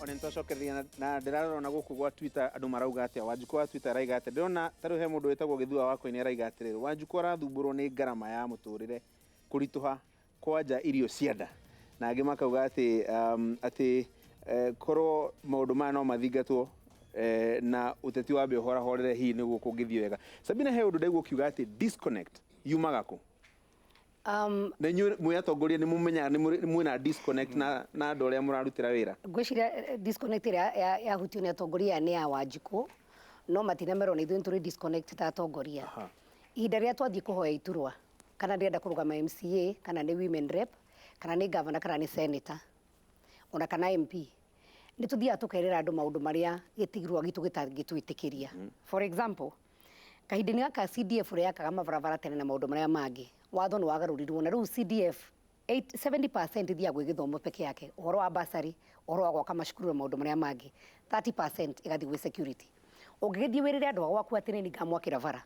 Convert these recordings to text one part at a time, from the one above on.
Ona nĩtwacokereria na ndĩrarora na gũkũ gwa Twitter andũ marauga atĩa. Wanjikũ wa Twitter araiga atĩa? Ndĩrona ta rĩu he mũndũ wĩtagwo Gĩthua wa Koine araiga atĩrĩrĩ, Wanjikũ arathumbũrwo nĩ ngarama ya mũtũrĩre kũritũha kwanja irio cia nda. Na angĩ makauga atĩ atĩ korwo maũndũ maya no mathingatwo na ũteti wambe ũhorahorere hihi nĩguo kũngĩthiĩ wega. Sabina, he ũndũ ndaigua ũkiuga atĩ disconnect yumaga kũ? Na inyuĩ mwĩ atongoria nĩ mũmenyaga nĩ mwĩna disconnect na andũ arĩa mũrarutĩra wĩra? Ngwĩciria disconnect ĩrĩa yahutio nĩ atongoria aya nĩ ya Wanjikũ, no matinamerwo na ithuĩ nĩ tũrĩ disconnect ta atongoria. Ihinda rĩrĩa twathiĩ kũhoya iturwa, kana ndĩrenda kũrũgama MCA, kana nĩ women rep, kana nĩ governor, kana nĩ senator, ona kana MP, nĩ tũthiaga tũkerĩra andũ maũndũ marĩa gĩtigirwa gitũ gĩtangĩtwĩtĩkĩria. For example, kahinda-inĩ gaka CDF ũrĩa yakaga mabarabara tene na maũndũ marĩa mangĩ, watho nĩ wagarũrirwo na rĩu CDF 70% ithiaga gwĩ gĩthomo peke yake, ũhoro wa bursary, ũhoro wa gwaka macukuru na maũndũ marĩa mangĩ, 30% ĩgathiĩ gwĩ security. Ũngĩgĩthiĩ wĩrĩre andũ a gwaku atĩ nĩ niĩ ngamwakĩra bara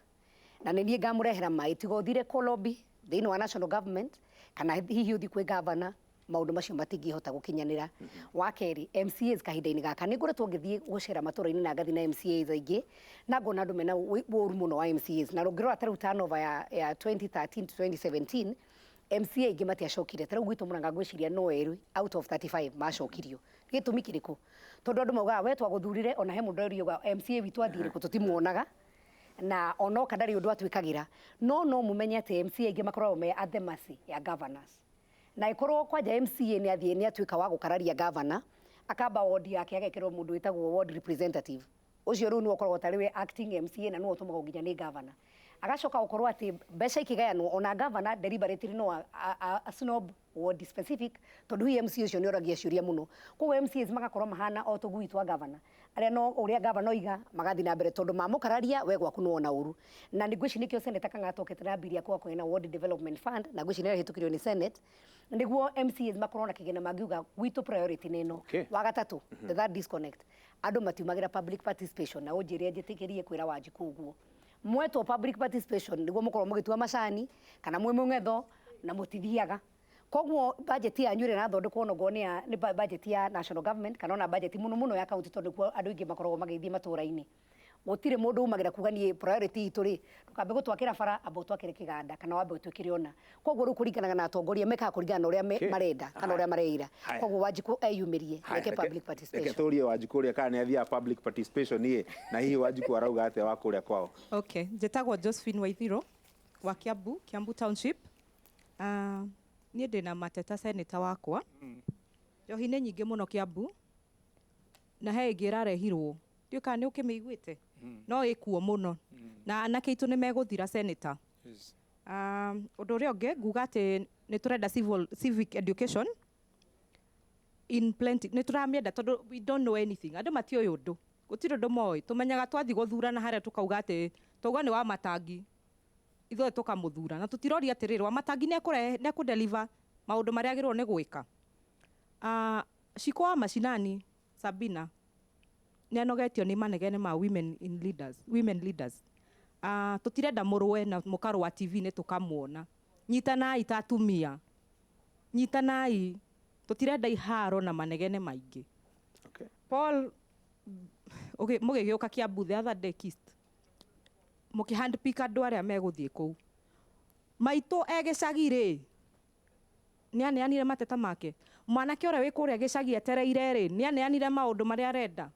na nĩ niĩ ngamũrehera maĩ, tiga ũthire kũ lobby thĩinĩ wa national government kana hihi ũthiĩ kwĩ governor, maũndũ macio matingĩhota gũkinyanĩra. Wa kerĩ, MCAs kahinda-inĩ gaka nĩ ngoretwo ngĩthiĩ gũcera matũra-inĩ na ngathi na MCAs aingĩ na ngona andũ mena ũru mũno wa MCAs, na ũngĩrora ta rĩu turnover ya 2013 to 2017 MCA aingĩ matiacokire. Ta rĩu gwitũ Murang'a ngwĩciria no erĩ out of 35 macokirio. Gĩtũmi kĩrĩkũ? Tondũ andũ maugaga we twagũthurire, ona he mũndũ ũriuga MCA witũ athire kũ, tũtimuonaga na onoka ndarĩ ũndũ atwĩkagĩra. No no mũmenye atĩ MCA aingĩ makoragwo me at the mercy ya governors. Na ĩkorwo kwanja MCA nĩ athiĩ nĩ atuĩka wa gũkararia governor, akamba ward yake agekĩrwo mũndũ wĩtagwo ward representative. Ũcio rĩu nĩwe ũkoragwo tarĩ we acting MCA na nĩwe ũtũmagwo nginya nĩ governor. Agacoka gũkorwo atĩ mbeca ikĩgayanwo ona governor deliberately no a snob ward specific, tondũ hihi MCA ũcio nĩ oragia ciũria mũno. Koguo MCAs magakorwo mahana o tũgui twa governor, arĩa no ũrĩa governor oiga magathiĩ na mbere, tondũ mamũkararia we gwaku nĩ wona ũru. Na nĩ ngwĩciria nĩkĩo Senator Kang'ata okĩte na bill ya kwaga kũgĩa na ward development fund, na ngwĩciria nĩ ĩrahĩtũkirio nĩ Senate, nĩguo MCAs makorwo na kĩgĩna mangiuga gwitũ priority nĩ ĩno. Wa gatatũ, the third disconnect, andũ matiumagĩra public participation, na ũnjĩre njĩtĩkĩrie kwĩra Wanjikũ ũguo. Mwetwo public participation nĩguo mũkorwo mũgĩtua macani kana mwĩ mũng'etho na mũtithiaga. Koguo budget yanyu ĩrĩa ĩrathondekwo onokorwo nĩ ya nĩ budget ya national government kana ona budget mũno mũno ya county, tondũ nĩkuo andũ aingĩ makoragwo magĩthiĩ matũra-inĩ. Gũtirĩ mũndũ umagĩra kuga niĩ priority itũ rĩ, ndũkambe gũtwakĩra bara, amba ũtwakĩre kĩganda kana wambe ũtwĩkĩre ũna. Koguo rĩu kũringanaga na atongoria mekaga kũringana na ũrĩa marenda kana ũrĩa mareira. Koguo Wanjikũ eyumĩrie eke public participation. Reke tũrie Wanjikũ ũrĩa kana nĩ athiaga public participation ĩ, na hihi Wanjikũ arauga atĩa wa kũrĩa kwao. Okay, njĩtagwo Josephine Waithiro wa Kiambu, Kiambu Township. Niĩ ndĩna mateta senator wakwa. Njohi nĩ nyingĩ mũno Kiambu na he ĩngĩ ĩrarehirwo, ndiũĩ kana nĩ ũkĩmĩiguĩte, no ĩkuo mũno na anake aitũ nĩ megũthira, senator. Ũndũ ũrĩa ũngĩ nguga atĩ nĩ tũrenda civic education in plenty, nĩ tũramĩenda tondũ we don't know anything, andũ matiũĩ ũndũ, gũtirĩ ũndũ moĩ. Tũmenyaga twathiĩ gũthurana harĩa tũkauga atĩ twauga nĩ wa matangi, ithuothe tũkamũthura na tũtiroria atĩrĩrĩ, wa matangi nĩ ekũrehe, nĩ ekũ-deliver maũndũ marĩa agĩrĩirwo nĩ gwĩka. Cikũ wa macinani Sabina nĩ anogetio nĩ manegene ma women in leaders, women leaders. Tũtirenda mũrũe na mũkarũa TV-inĩ tũkamuona. Nyitanai ta atumia, nyitanai, tũtirenda iharo na manegene maingĩ. Paul, mũgĩgĩũka Kiambu the other day Kist, mũkĩ hand pick andũ arĩa megũthiĩ kũu. Maitũ e gĩcagi rĩ, nĩ aneanire mateta make? Mwanake ũrĩa wĩ kũrĩa gĩcagi etereire rĩ, nĩ aneanire maũndũ marĩa arenda?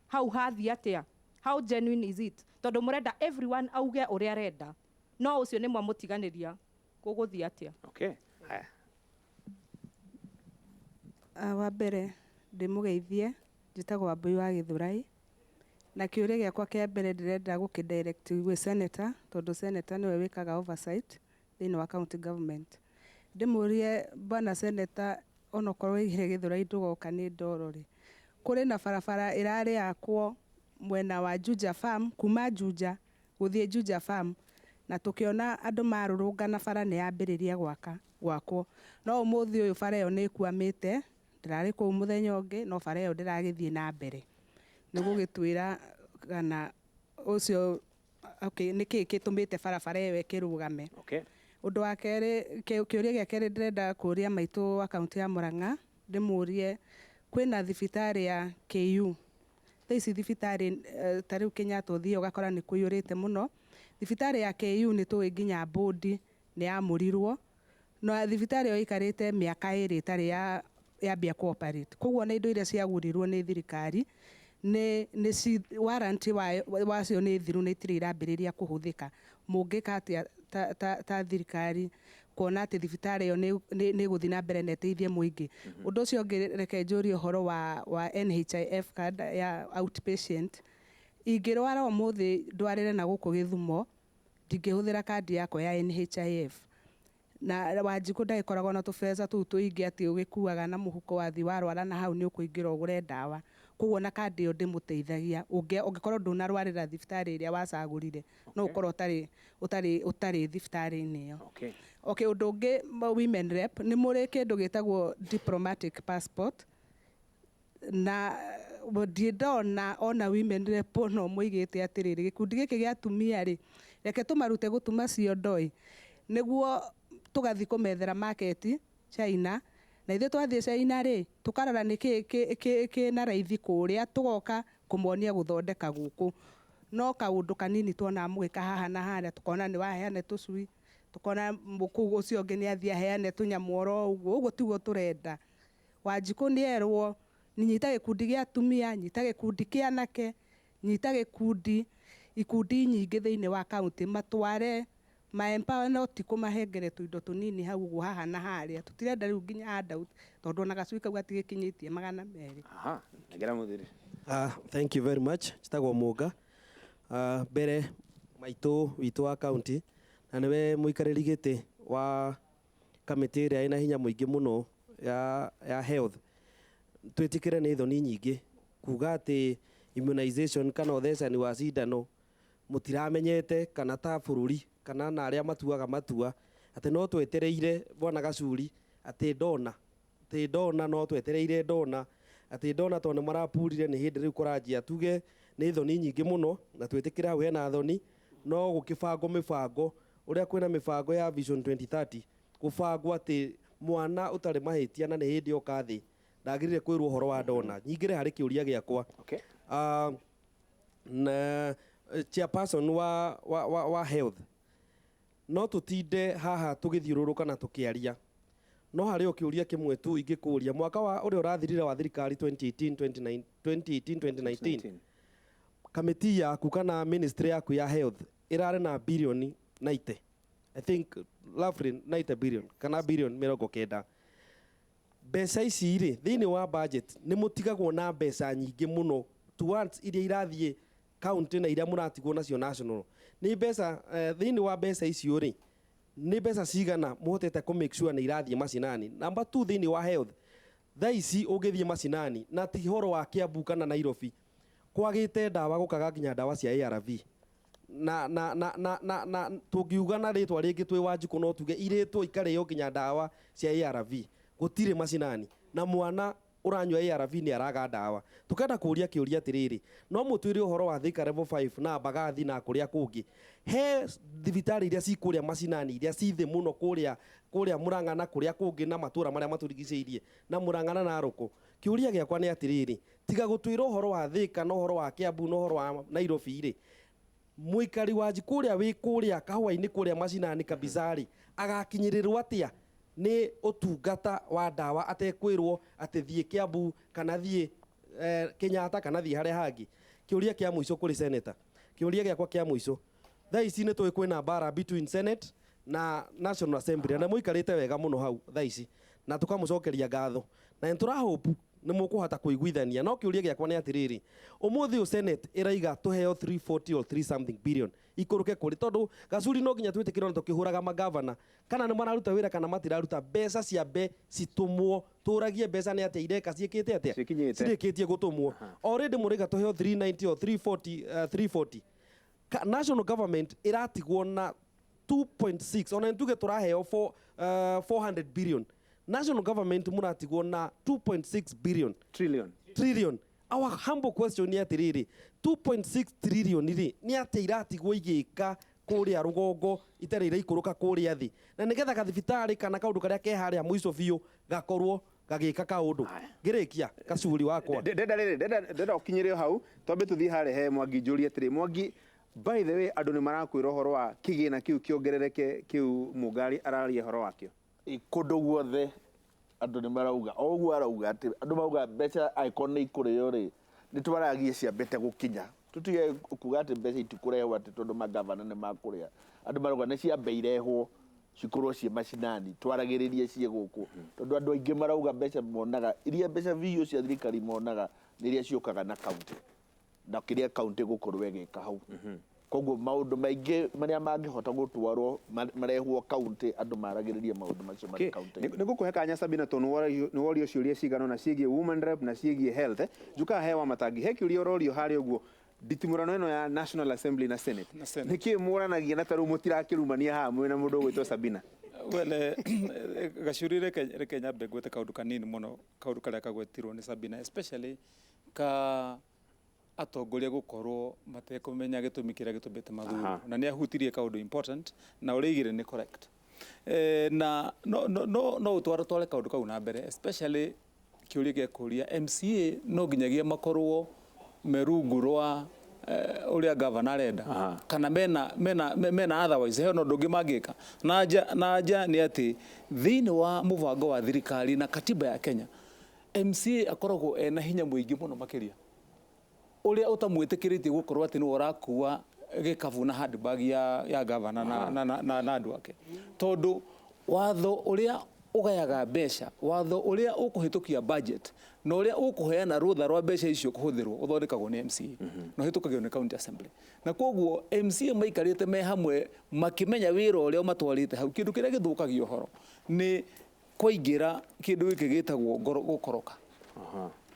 Hau hathiĩ atĩa? How genuine is it? Tondũ mũrenda everyone auge ũrĩa arenda, no ũcio nĩ mwamũtiganĩria, gũgũthiĩ atĩa? Okay. Haya. Wa mbere ndĩmũgeithie, njĩtagwo Wambũi wa Gĩthũrai, na kĩũria gĩakwa kĩa mbere ndĩrenda gũkĩ direct gwĩ senator, tondũ senator nĩwe wĩkaga oversight thĩinĩ wa county government. Ndĩmũrie bwana senator, onokorwo oigire Gĩthũrai ndũgoka nĩ ndoro rĩ, kũrĩ na barabara ĩrarĩ yakwo mwena wa Juja Farm, kuma Juja gũthiĩ Juja Farm, na tũkĩona andũ marũrũngana bara nĩ yambĩrĩria gwaka gwakwo, no ũmũthĩ ũyũ bara ĩyo nĩ ĩkwamĩte, ndĩrarĩ kũu mũthenya ũngĩ no bara ĩyo ndĩragĩthiĩ na mbere. Nĩ ũgũgĩtwĩra kana ũcio okay, nĩkĩ gĩtũmĩte barabara ĩyo ĩkĩrũgame. Ũndũ wa kerĩ, kĩũria gĩa kerĩ ndĩrenda kũria maitũ wa kaũntĩ ya Murang'a, ndĩmũrie Kwĩna thibitarĩ ya KU. Thaa ici thibitarĩ ta rĩu Kenyatta ũthiĩ ũgakora nĩ kũiyũrĩte mũno. Thibitarĩ ya KU nĩ tũĩ nginya board nĩ yamũrirwo, na thibitarĩ ĩyo ĩikarĩte mĩaka 2 ĩtarĩ ya yambia kũ operate. Koguo na indo iria ciagũrirwo nĩ thirikari nĩ warranty wacio nĩ thiru na itirĩ irambĩrĩria kũhũthĩka. Mũngĩka atĩa ta thirikari kuona atĩ thibitarĩ ĩyo nĩ ĩgũthiĩ na mbere na ĩteithie mũingĩ? Ũndũ ũcio ũngĩ, reke njũrie ũhoro wa NHIF card ya outpatient. Ingĩrwara ũmũthĩ ndwarĩre na gũkũ Gĩthumo, ndingĩhũthĩra kandi yakwa ya NHIF. Na Wanjikũ ndagĩkoragwo na tũbeca tũu tũingĩ atĩ ũgĩkuaga na mũhuko wathiĩ warwara na hau nĩ ũkũingĩra ũgũre ndawa. Koguo na kandi ĩyo ndĩmũteithagia. Ũngĩkorwo ndũnarwarĩra thibitarĩ ĩrĩa wacagũrire, no ũkorwo ũtarĩ thibitarĩ-inĩ ĩyo. Okay, ũndũ ũngĩ, women rep, nĩ mũrĩ kĩndũ gĩtagwo diplomatic passport, na ndirĩ ndona ona women rep no moigĩte atĩrĩrĩ, gĩkundi gĩkĩ gĩa atumia rĩ, reke tũmarute gũtuma ciondo ĩ, nĩguo tũgathiĩ kũmethera market China, na ithuĩ twathiĩ China rĩ, tũkarora nĩkĩ kĩna raithi kũrĩa, tũgoka kũmonia gũthondeka gũkũ. No kaũndũ kanini tuonaga mũgĩka haha na harĩa, tũkona nĩ waheane tũcui, tũkona kũu ũcio ũngĩ nĩ athiĩ aheane tũnyamũ oro ũguo. Ũguo tiguo tũrenda. Wanjikũ nĩ erwo, nyita gĩkundi gĩa atumia, nyita gĩkundi kĩa anake, nyita gĩkundi, ikundi nyingĩ thĩinĩ wa kaunti, matware ma empower, no ti kũmahengere tũindo tũnini hau ũguo haha na harĩa. Tũtirenda rĩu nginya handout, tondũ ona gacui kau gatigĩkinyĩtie 200. Aha, nengera mũthuri. Thank you very much. Njĩtagwo Mũnga. Mbere maitũ witũ wa county na nĩwe mũikarĩri gĩtĩ wa kamĩtĩ ĩrĩa ĩna hinya mũingĩ mũno ya health. Twĩtĩkĩre nĩ thoni nyingĩ kuga atĩ immunization kana ũthecani wa cindano mũtiramenyete, kana ta bũrũri kana na arĩa matuaga matua atĩ no twetereire bwana Gacuri atĩ ndona no twetereire ndona atĩ ndona tondũ nĩ marapurire nĩ hĩndĩ rĩu kũranjia. Tuge nĩ thoni nyingĩ mũno na twĩtĩkĩre hau hena thoni, no gũkĩbangwo mĩbango ũrĩa kwĩna mĩbango ya Vision 2030, gũbangwo atĩ mwana ũtarĩ mahĩtia na nĩ hĩndĩ oka thĩ ndagĩrĩire kwĩrwo ũhoro wa ndona. Nyingĩre harĩ kĩũria gĩakwa. Na chairperson wa health, no tũtinde haha tũgĩthiũrũrũka na tũkĩaria, no harĩ o kĩũria kĩmwe tu ingĩkũria. Mwaka wa ũrĩa ũrathirire wa thirikari 2018 2018 2019, kamĩti yaku kana ministry yaku ya health ĩrarĩ na bilioni 90, I think roughly 90 billion kana bilioni 90. Mbeca ici rĩ, thĩinĩ wa budget nĩ mũtigagwo na mbeca nyingĩ mũno towards iria irathiĩ county na iria mũratigwo nacio national nĩ mbeca. Thĩinĩ wa mbeca icio rĩ, nĩ mbeca cigana mũhotete kũ make sure nĩ irathiĩ macinani? Number two, thĩinĩ wa health, thaa ici ũngĩthiĩ macinani, na ti horo wa Kiambu kana Nairobi, kwagĩte ndawa, gũkaga nginya ndawa cia ARV na tũngiuga na rĩtwa rĩngĩ twĩ Wanjikũ, no tuge irĩtwo ikarĩo nginya ndawa cia ARV gũtirĩ macinani, na mwana ũranyua ARV nĩ araga ndawa. Tukenda kũria kĩũria atĩrĩrĩ, no mũtwĩre ũhoro wa Thika level 5 na Mbagathi na kũrĩa kũngĩ, he thibitarĩ iria ci kũrĩa macinani, iria ci thĩ mũno kũrĩa Murang'a na kũrĩa kũngĩ na matũra marĩa matũrigicĩirie na Murang'a na Narok. Kĩũria gĩakwa nĩ atĩrĩrĩ, tiga gũtwĩra ũhoro wa Thika na ũhoro wa Kiambu na ũhoro wa Nairobi rĩ, mũikari wa kũrĩa wĩ kũrĩa kahũa-inĩ kũrĩa macinani kabisa rĩ, agakinyĩrĩrwo atĩa nĩ ũtungata wa ndawa atekwĩrwo atĩ thiĩ Kiambu kana thiĩ Kenyatta kana thiĩ harĩa hangĩ? Kĩũria kĩa mũico kũrĩ senator, kĩũria gĩakwa kĩa mũico, thaa ici nĩ tũĩ kwĩna mbara between Senate na National Assembly, na mũikarĩte wega mũno hau thaa ici na tũkamũcokeria ngatho na nĩ tũrahope nĩ mũkũhota kũiguithania, no kĩũria gĩakwa nĩ atĩrĩrĩ, ũmũthĩ ũyũ Senate ĩraiga tũheo 340 or 3 something billion ikũrũke kũrĩ, tondũ Gacuri no nginya twĩtĩkĩre ona tũkĩhũraga magavana kana nĩ mararuta wĩra kana matiraruta, mbeca ciambe citumwo, tũragie mbeca nĩ atĩa ireka ciĩkĩte atĩa Cikinyĩte. Cirĩkĩtie gũtũmwo. Already mũraiga tũheo 390 or 340, 340. National government ĩratigwo na 2.6, ona ntuge tũraheo 400 billion, national government mũratigwo na 2.6 billion. Trillion. Trillion. Our humble question nĩ atĩrĩrĩ, 2.6 trillion rĩ, nĩ atĩa iratigwo igĩka kũrĩa rũgongo itarĩ iraikũrũka kũrĩa thĩ, na nĩgetha gathibitarĩ kana kaũndũ karĩa ke harĩa mũico biũ gakorwo Gagĩka kaũndũ ngĩrĩkia kacuri wakwa. Ndenda rĩrĩ, ndenda ũkinyĩre o hau, twambe tũthiĩ harĩa he Mwangi. Njũrie atĩrĩ, Mwangi, by the way, andũ nĩ marakwĩra ũhoro wa kĩgĩna kĩu kĩongerereke kĩu Mũngari araria ũhoro wakĩo. Kũndũ guothe andũ nĩ marauga o ũguo arauga, atĩ andũ marauga mbeca angĩkorwo nĩ ikũrĩo rĩ, nĩ twaragie ciambĩte gũkinya, tũtige kuga atĩ mbeca itikũrehwo atĩ tondũ magavana nĩ makũrĩa. Andũ marauga nĩ ciambe irehwo cikorwo ciĩ macinani, twaragĩrĩrie ciĩ gũkũ, tondũ andũ aingĩ marauga mbeca monaga, iria mbeca biũ cia thirikari monaga nĩ iria ciũkaga na kaunti na kĩrĩa kaunti gũkorwo ĩgĩka hau. Koguo maũndũ maingĩ marĩa mangĩhota gũtwarwo marehwo kaunti, andũ maragĩrĩrie maũndũ macio marĩ kaunti. Nĩ ngũkũhe kanya, Sabina, tondũ nĩ worio ciũria cigana ũna ciĩgiĩ woman rep na ciĩgiĩ health. Njukaga he wa Matangi, he kĩũria ũrorio harĩa ũguo, nditimũrano ĩno ya National Assembly na Senate. Na Senate. Nĩkĩ mũranagia na tarĩu mũtirakĩrumania haha mwĩna mũndũ ũgwĩtwo Sabina? Well, Gacuri, reke nyambe ngwete kaũndũ kanini mũno, kaũndũ karĩa kagwetirwo nĩ Sabina, especially ka atongoria gũkorwo matekũmenya gĩtũmi kĩrĩa gĩtũmĩte mathurwo. Na nĩ ahutirie kaũndũ important na ũrĩa aigire nĩ correct. Na no ũtware tware kaũndũ kau na mbere, especially kĩũria gĩa kũria MCA no nginyagia makorwo me rungu rwa ũrĩa gavana arenda kana mena otherwise he ona ũndũ ũngĩ mangĩka na nja nĩ atĩ thĩinĩ wa mũbango wa thirikari na katiba ya Kenya, MCA akoragwo ena hinya mũingĩ mũno makĩria ũrĩa ũtamwĩtĩkĩrĩtie gũkorwo atĩ nĩwe ũrakua gĩkabu na handbag ya gavana na andũ ake, tondũ watho ũrĩa ũgayaga mbeca, watho ũrĩa ũkũhĩtũkia budget na ũrĩa ũkũheana rũtha rwa mbeca icio kũhũthĩrwo ũthondekagwo nĩ MCA na ũhĩtũkagio nĩ county assembly. Na koguo MCA maikarĩte me hamwe makĩmenya wĩra ũrĩa ũmatwarĩte hau. Kĩndũ kĩrĩa gĩthũkagia ũhoro nĩ kwaingĩra kĩndũ gĩkĩ gĩtagwo gũkoroka,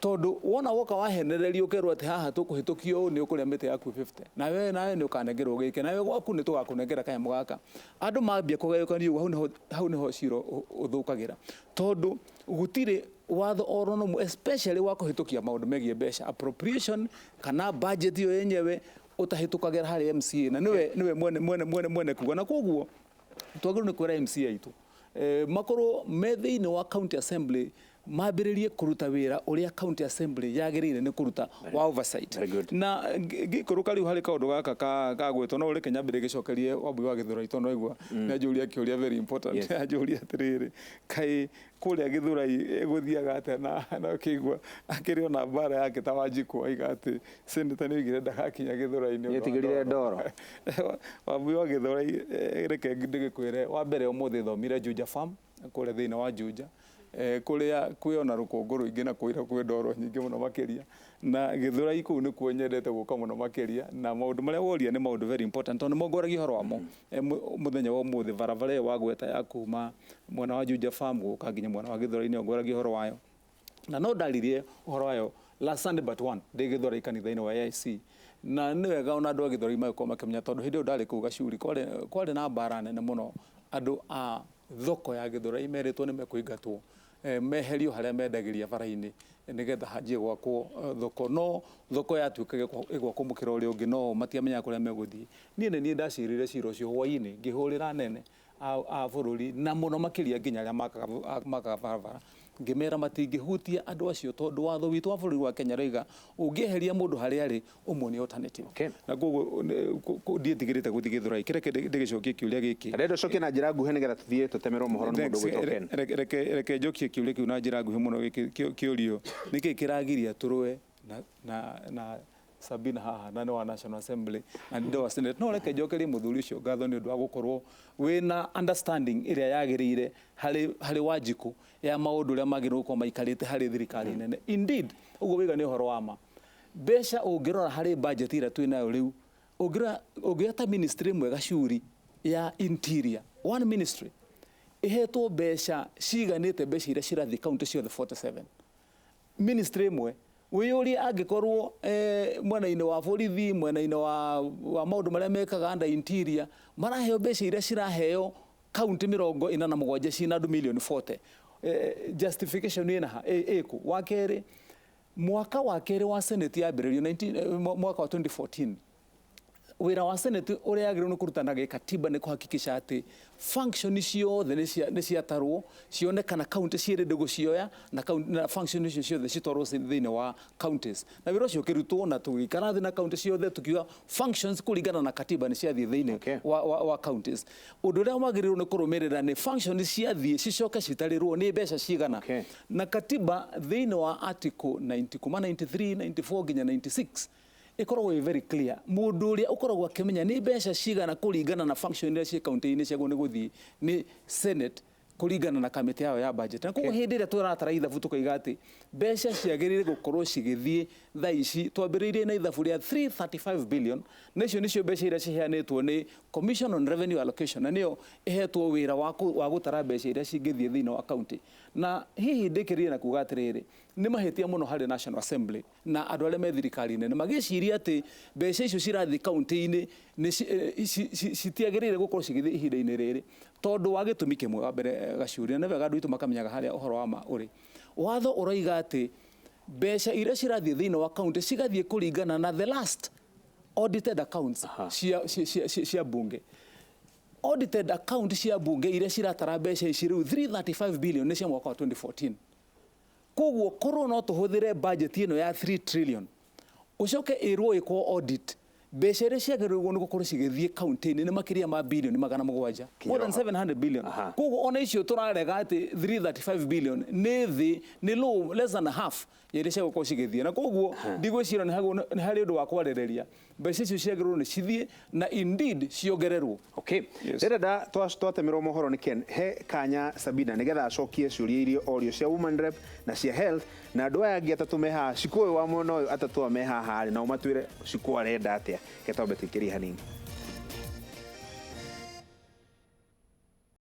tondũ wona woka wahenererio ũkerwo atĩ haha tũkũhĩtũkio ũũ, nĩ ũkũrĩa mĩtĩ yaku 50, nawe nĩ ũkanengerwo gĩkĩ, nawe gwaku nĩ tũgakũnengera kanyamũ gaka. Andũ mambia kũgayũkanio ũguo, hau nĩho cira ũthũkagĩra, tondũ gũtirĩ watho oro nomwe, especially wa kũhĩtũkia maũndũ megiĩ mbeca, appropriation kana budget ĩyo yenyewe, ũtahĩtũkagĩra harĩ MCA na nĩwe mwene kuga. Na koguo twagĩrĩirwo nĩ kwĩra MCA aitũ makorwo me thĩinĩ wa county assembly, mambĩrĩrie kũruta wĩra ũrĩa county assembly yagĩrĩire nĩ kũruta wa oversight. Very good. Na ngĩikũrũka rĩu harĩ kaũndũ gaka ka gwĩtwo, no reke nyambĩrĩrie gĩcokerie Wambui wa Gĩthũrai, tondũ aigua nĩ anjũria kĩũria very important. Anjũria atĩrĩrĩ, kaĩ kũrĩa Gĩthũrai gũthiaga atĩa? Na ũkĩigua akĩrĩ ona mbara yake ta Wanjikũ aiga atĩ senator nĩ oigire ndagakinya Gĩthũrai nĩ ũndũ wa Nĩetigĩrire ndoro. Wambui wa Gĩthũrai, reke ndĩgĩkwĩre, wa mbere ũmũthĩ thomire Juja Farm kũrĩa thĩinĩ wa Juja, kũrĩa kwĩ ona rũkũngũ rũingĩ na kũira kwĩ ndoro nyingĩ mũno makĩria, na Gĩthũrai kũu nĩkuo nyendete gũka mũno makĩria. Na maũndũ marĩa woria nĩ maũndũ very important, tondũ nĩmo ngwaragia ũhoro wamo. Mũthenya wa ũmũthĩ barabara ĩyo wagweta ya kuma mwena wa Juja Farm gũka nginya mwena wa Gĩthũrai nĩyo ngwaragia ũhoro wayo, na no ndaririe ũhoro wayo last Sunday but one ndĩ Gĩthũrai kanitha-inĩ wa AIC. Na nĩ wega ona andũ a Gĩthũrai magĩkorwo makĩmenya, tondũ hĩndĩ ĩyo ndarĩ kũu Gacuri kwarĩ na mbara nene mũno. Andũ a thoko ya Gĩthũrai merĩtwo nĩ mekũingatwo, meherio harĩa mendagĩria bara-inĩ nĩgetha hanjie gwakwo thoko, no thoko yatuĩkaga ĩgwakwo mũkĩra ũrĩa ũngĩ, no matiamenyaga kũrĩa megũthiĩ. Niĩ nĩ niĩ ndacirire cira ũcio hwainĩ, ngĩhũrĩra anene a bũrũri na mũno makĩria nginya arĩa makaga barabara, ngĩmera matingĩhutia andũ acio, tondũ watho witũ wa bũrũri wa Kenya raiga ũngĩeheria mũndũ harĩa arĩ ũmuonie alternative. Na koguo ndiĩtigĩrĩte gũthiĩ Gĩthũrai. Kĩreke ndĩgĩcokie kĩũria gĩkĩ. Ndĩrenda ũcokie na njĩra nguhĩ nĩgetha tũthiĩ tũtemerwo mohoro nĩ mũndũ ũgwĩtwo Ken. Reke njokie kĩũria kĩu na njĩra nguhĩ mũno. Gĩkĩ kĩũrio nĩkĩ kĩragiria tũrũe na Sabina haha, na nĩ wa National Assembly na nĩ wa Senate? No reke njokerie mũthuri ũcio ngatho nĩ ũndũ wa gũkorwo wĩna understanding ĩrĩa yagĩrĩire harĩ Wanjikũ ya maũndũ ũrĩa magĩrĩirwo gũkorwo maikarĩte harĩ thirikari nene. Indeed, ũguo wĩga nĩ ũhoro wa ma. Mbeca ũngĩrora harĩ budget ĩrĩa twĩ nayo rĩu, ũngĩrora ũngĩoya ta ministry ĩmwe Gacuri ya interior, one ministry ĩhetwo mbeca ciganĩte mbeca iria cirathiĩ county ciothe 47. Ministry ĩmwe, wĩyũrie angĩkorwo mwena-inĩ wa borithi, mwena-inĩ wa maũndũ marĩa mekaga under interior, maraheo mbeca iria ciraheo kaunti 47 ciĩna andũ milioni 40, justification ĩna ha ĩkũ? Wa kerĩ, mwaka wa kerĩ wa Senate yambĩrĩrio 19 mwaka wa 2014. Wĩra wa Senate ũrĩa yagĩrĩirwo nĩ kũruta na gĩkatiba nĩ kũhakikisha atĩ function ciothe nĩ ciatarwo, cionekana county ciĩrĩ gũcioya na, na function icio ciothe citwarwo thĩinĩ wa counties. Na wĩra ũcio ũkĩrutwo na tũgĩikara thĩ na county ciothe, tukiuga functions kũringana na katiba nĩ ciathiĩ thĩinĩ wa counties. Ũndũ ũrĩa wagĩrĩirwo nĩ kũrũmĩrĩra nĩ function ciathiĩ cicoke citarĩrwo nĩ mbeca cigana. Na katiba thĩinĩ wa article 90 kuma 93, 94 nginya 96 ĩkoragwo ĩ very clear. Mũndũ ũrĩa ũkoragwo akĩmenya nĩ mbeca cigana kũringana na function iria ciĩ kaunti-inĩ ciagwo nĩ gũthiĩ nĩ Senate kũringana na kamĩtĩ yao ya budget. Na koguo hĩndĩ ĩrĩa tũratara ithabu tũkaiga atĩ mbeca ciagĩrĩire gũkorwo cigĩthiĩ thaa ici, twambĩrĩirie na ithabu rĩa 335 billion, na icio nĩcio mbeca iria ciheanĩtwo nĩ Commission on Revenue Allocation, na nĩyo ĩhetwo wĩra wa gũtara mbeca iria cingĩthiĩ thĩinĩ wa kaunti. Na hihi ndĩkĩrĩrie na kuga atĩrĩrĩ, nĩ mahĩtia mũno harĩ National Assembly na andũ arĩa me thirikari-inĩ nĩ magĩciria atĩ mbeca icio cirathiĩ kaunti-inĩ nĩ citiagĩrĩire gũkorwo cigĩthiĩ ihinda-inĩ rĩrĩ, tondũ wa gĩtũmi kĩmwe. Wa mbere, Gacuria, nĩ wega andũ aitũ makamenyaga harĩa ũhoro wa ma ũrĩ. Watho ũroiga atĩ mbeca iria cirathiĩ thĩinĩ wa kaunti cigathiĩ kũringana na the last audited accounts cia bunge. Audited account cia bunge iria ciratara mbeca ici rĩu 335 billion nĩ cia mwaka wa 2014. Koguo korwo no tũhũthĩre budget ĩno ya 3 trillion, ũcoke ĩrwo ĩkwo audit, mbeca iria ciagĩrĩirwo nĩ gũkorwo cigĩthiĩ kaunti-inĩ nĩ makĩria ma bilioni 700, more than 700 billion. Koguo ona icio tũrarega atĩ 335 billion nĩ thĩ, nĩ low, less than half ya iria cia gũkorwo cigĩthiĩ. Na koguo ndigwĩciria nĩ harĩ ũndũ wa kwarĩrĩria. Mbeca icio ciagĩrĩirwo nĩ cithiĩ na indeed ciongererwo. Okay. Ndĩrenda twatemerwo mohoro nĩ Ken, he kanya Sabina nĩgetha acokie ciũria iria orio cia woman rep na cia health, na andũ aya angĩ atatũ me haha, Cikũ ũyũ wa mwena ũyũ, atatũ aya me haha rĩ, nao matwĩre Cikũ arenda atĩa. Reke twambe tũikĩrie hanini.